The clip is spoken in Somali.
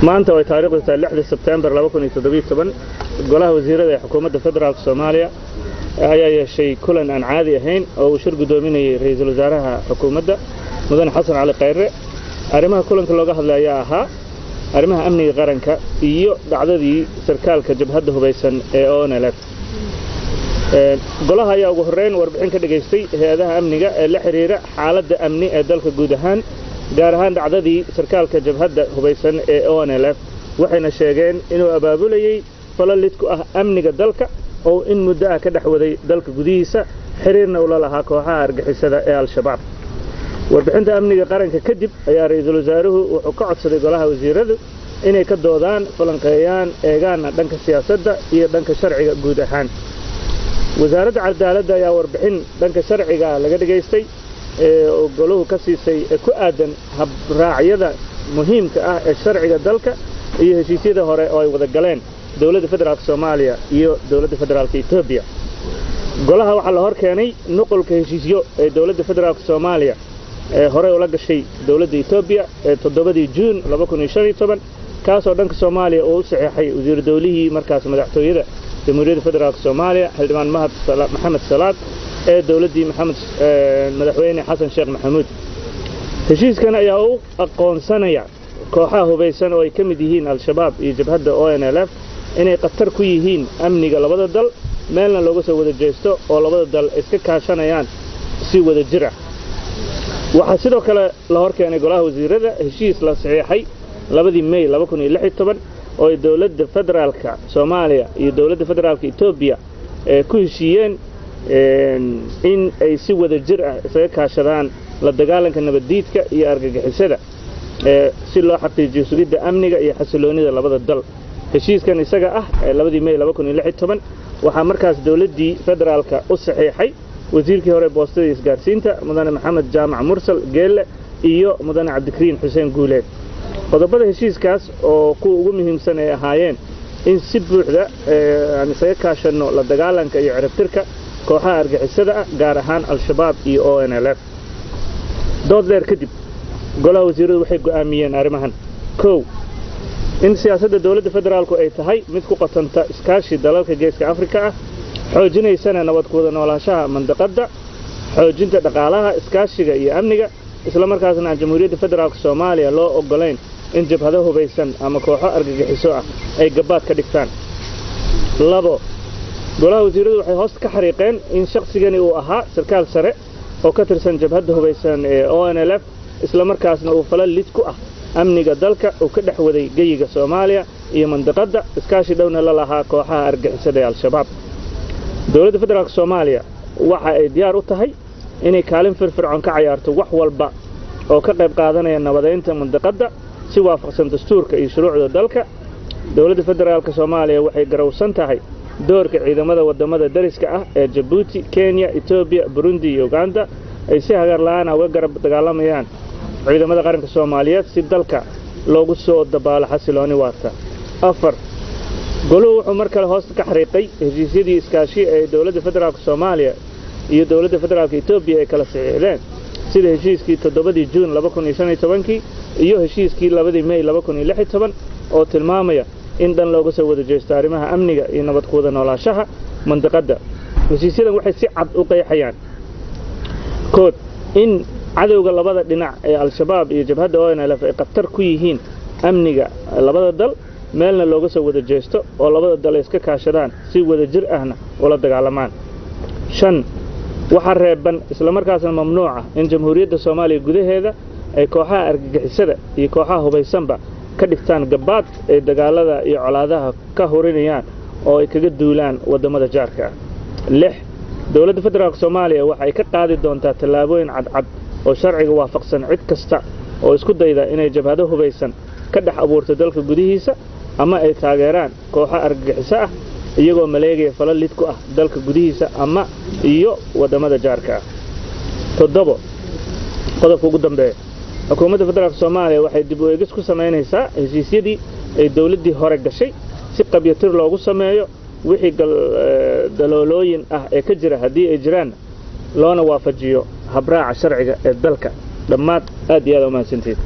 Maanta oo ay taariikhdu tahay 6 Sebtembar 2017, golaha wasiirada ee xukuumadda federaalka Soomaaliya ayaa yeeshay kulan aan caadi ahayn oo uu shir guddoominayay ra'iisul wasaaraha xukuumadda, Mudane Xasan Cali Khayre. Arrimaha kulanka looga hadlay ayaa ahaa arrimaha amniga qaranka iyo dhacdadii sarkaalka jabhadda hubaysan ee ONLF. Golaha ayaa ugu horreyn warbixin ka dhageystay hay-adaha amniga ee la xiriira xaaladda amni ee dalka guud ahaan, gaar ahaan dhacdadii sarkaalka jabhadda hubaysan ee ONLF, waxayna sheegeen inuu abaabulayey falal lid ku ah amniga dalka oo in muddo ah ka dhex waday dalka gudihiisa, xiriirna ula lahaa kooxaha argixisada ee Al-Shabaab. Warbixinta amniga qaranka kadib ayaa ra'iisul wasaaruhu wuxuu ka codsaday golaha wasiiradu inay ka doodaan, falanqeeyaan, eegaanna dhanka siyaasadda iyo dhanka sharciga guud ahaan. Wasaaradda cadaaladda ayaa warbixin dhanka sharciga laga dhageystay oo goluhu ka siisay ee ku aadan habraacyada muhiimka ah ee sharciga dalka iyo heshiisyada hore oo ay wada galeen dowladda federaalka Soomaaliya iyo dowladda federaalka Ethiopia. Golaha waxaa la hor keenay nuqulka heshiisyo ee dowladda federaalka Soomaaliya ee hore ula gashay dowladda Ethiopia ee 7 Juun 2015, kaasoo dhanka Soomaaliya uu u saxeexay wasiir dowlihii markaas madaxtooyada Jamhuuriyadda Federaalka Soomaaliya, xildhibaan Mahad Maxamed Salaad, ee dowladdii Maxamed Madaxweyne Xasan Sheekh Maxamuud. Heshiiskan ayaa u aqoonsanaya kooxaha hubaysan oo ay ka mid yihiin Al-Shabaab iyo jabhadda ONLF inay khatar ku yihiin amniga labada dal, meelna looga soo wada jeesto oo labada dal iska kaashanayaan si wada jir ah. Waxaa sidoo kale la hor keenay golaha wasiirada heshiis la saxiixay 2 May 2016 oo ay dowladda federaalka Soomaaliya iyo dowladda federaalka Ethiopia ee ku heshiiyeen in ay si wada jir ah isaga kaashadaan la dagaalanka nabaddiidka iyo argagixisada si loo xaqiijiyo sugidda amniga iyo xasiloonida labada dal. Heshiiskan isaga ah ee 2 May 2016 waxaa markaas dowladdii federaalka u saxiixay wasiirkii hore boostada iyo isgaarsiinta, Mudane Maxamed Jaamac Mursal Geelle, iyo Mudane Cabdikariin Xuseen Guuleed. Qodobada heshiiskaas oo kuwa ugu muhiimsan ay ahaayeen in si buuxda aan isaga kaashanno la dagaalanka iyo ciribtirka kooxaha argixisada ah, gaar ahaan Al-Shabaab iyo ONLF. Dood dheer kadib golaha wasiiradu waxay go'aamiyeen arrimahan: 1, in siyaasadda dowladda federaalku ay tahay mid ku qotanta iskaashi dalalka geeska Afrika ah, xoojinaysana nabad ku wada noolaanshaha mandaqadda, xoojinta dhaqaalaha, iskaashiga iyo amniga, isla markaasna aan Jamhuuriyadda Federaalka Soomaaliya loo oggolayn in jabhado hubaysan ama kooxo argagixiso ah ay gabaad ka dhigtaan. 2, golaha wasiiradu waxay hoos ka xariiqeen in shakhsigani uu ahaa sarkaal sare oo ka tirsan jabhadda hubaysan ee ONLF, isla markaasna uu falal lid ku ah amniga dalka uu ka dhex waday geyiga Soomaaliya iyo mandaqadda, iskaashi dhowna la lahaa kooxaha argagixisada ee Al-Shabaab. Dowladda federaalka Soomaaliya waxa ay diyaar u tahay inay kaalin firfircoon ka cayaarto wax walba oo ka qayb qaadanaya nabadeynta mandaqadda si waafaqsan dastuurka iyo shuruucda dalka. Dowladda federaalka Soomaaliya waxay garowsan tahay doorka ciidamada wadamada dariska ah ee Jabuuti, Kenya, Ethiopia, Burundi iyo Uganda ay si hagar la'aan ah uga garab dagaalamayaan ciidamada qaranka Soomaaliyeed si dalka loogu soo dabaalo xasilooni waarta. 4, goluhu wuxuu mar kale hoos ka xariiqay heshiisyadii iskaashi ee dowladda federaalka Soomaaliya iyo dowladda federaalka Ethiopia ay kala saxiixdeen, sida heshiiskii 7 Juun 2015 iyo heshiiskii 2 May 2016 oo tilmaamaya in dhan looga soo wada jeesto arrimaha amniga iyo nabad ku wada noolaanshaha mandaqadda. Heshiisyadan waxay si cad u qeexayaan kood in cadowga labada dhinac ee Al-Shabaab iyo jabhadda ONLF ay khatar ku yihiin amniga labada dal, meelna looga soo wada jeesto oo labada dal ay iska kaashadaan si wada jir ahna ula dagaalamaan. 5, waxaa reeban isla markaasna mamnuuca in Jamhuuriyadda Soomaaliya gudaheeda ay kooxaha argagixisada iyo kooxaha hubaysanba ka dhigtaan gabaad ay dagaalada iyo colaadaha ka hurinayaan oo ay kaga duulaan waddamada jaarka ah. 6, dowladda federaalka Soomaaliya waxa ay ka qaadi doontaa tallaabooyin cadcad oo sharciga waafaqsan cid kasta oo isku dayda inay jabhado hubaysan ka dhex abuurto dalka gudihiisa ama ay taageeraan kooxo argagixiso ah iyagoo maleegaya falal lid ku ah dalka gudihiisa ama iyo waddamada jaarka ah. 7, qodobka ugu dambeeya, xukuumadda federaalka Soomaaliya waxay dib u eegis ku samaynaysaa heshiisyadii ay dowladdii hore gashay si qabyatir loogu sameeyo wixii daloolooyin ah ee ka jira haddii ay jiraan, loona waafajiyo habraaca sharciga ee dalka. Dhammaad aad iyo aad u mahadsantihiin.